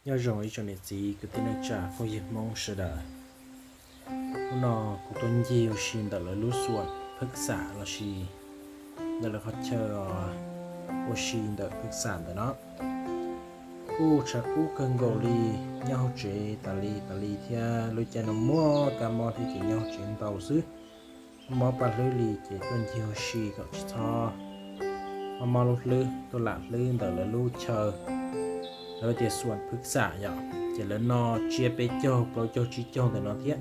Nyob zoo ib tsoom niam txiv kwv tij neej tsa phooj ywg Hmoob sawv daws. Hnub no kuv tuaj ncig ua si ntawm lawv lub xuam phwj xam lossis ntawm lawv qhov chaw ua si ntawm phwj xam ntawm no. Kuj tshav kub kawg nkaus li, nyob hauv tsev tas li tas li thiab lub caij no muaj kab mob thiab ces nyob hauv tsev ntau xwb. Mob paj hlwb li ces tuaj ncig ua si kom tsis txhob mob mob lub hlwb, tuaj lam hlwb ntawm lawv lub chaw, lawv tias xuam phwj xam yom, ces lawv noj tsiab peb caug plaub caug tsib caug ntawm no thiab.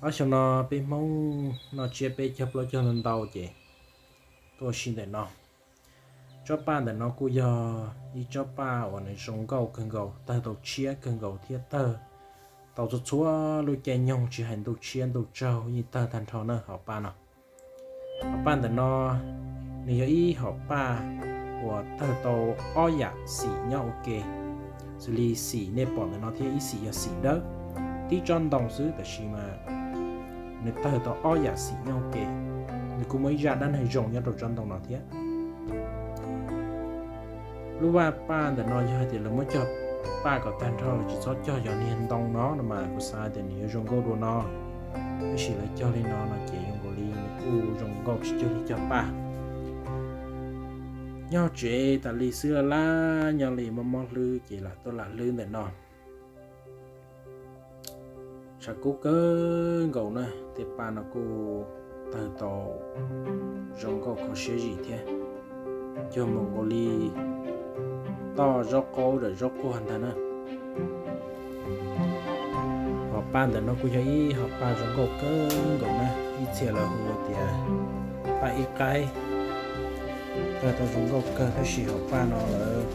Ob xyoo no peb Hmoob noj tsiab peb caug plaub caug ntau ntau ces tuaj ua si ntawm no. Tsob paj ntawm no kuj yog ib tsob paj uas nws zoo nkauj kawg nkaus, tawg tau tshiab kawg nkaus thiab tawg tau txhua txhua lub caij nyoog, tsis hais ntuj tshiab ntuj tsaug yeej tawg tag nrho na hom paj no. Hom paj ntawm no nws yog ib hom paj uas tawg tau ob yam xim nyob ua ke, xws li xim nej pom ntawm no thiab ib xim yog xim dawb, tib tsob ntoo xwb tab sis mas nws tawg tau ob yam xim nyob ua ke. Nws kuj muaj ib zaj dab neeg zoo nyob rau tsob ntoo no thiab. Lub vaj paj ntawm no yog hais tias lawv muab cog paj kom tag nrho lawm tsis txhob cog yog niag ntoo no no mas kuv xav hais tias nws yuav zoo nkauj dua no. Tab sis lawv cog li no no ces zoo nkaus li nws kuj zoo nkauj tsis cuag li cog paj. Nyob tsev tas li xwb, laj nyob li mob mob hlwb ces lam tuaj lam hlwb ntawm no. Tshav kub kawg nkaus na, tej paj no kuj tawg tau zoo nkauj kho siab zim thiab, cuag mus nkaus li toj zaub qaub ntawm zaub quag ntag na. Hom paj ntawm no kuj yog ib hom paj zoo nkauj kawg nkaus na, ib txhia lawv hu tias paj ib qaib. Tawg tau zoo nkauj kawg tab sis hom paj no lawv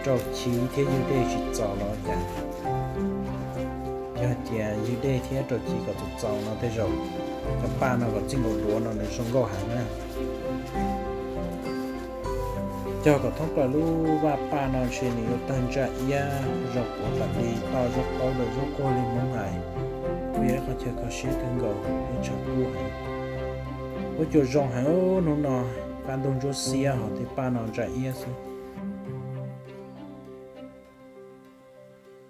rau chiv thiab ywg dej tsis txaus los cas. Yog tias ywg dej thiab rau chiv kom txaus txaus no tej zaum cov paj no kom txij nkaus duav no nws zoo nkauj heev na. Cog kom thoob plaws lub vaj paj no ntshe nws yuav tawg ntsa iab zoo puv tas li toj zaub qaub ntawm zaub quag li Hmoob hais. Kuj yog ib qhov chaw kho siab kawg nkaus thiab tshav kub heev. Huab cua zoo heev hnub no, kaj ntug ntsuab xiab ho tej paj no ntsa iab xwb.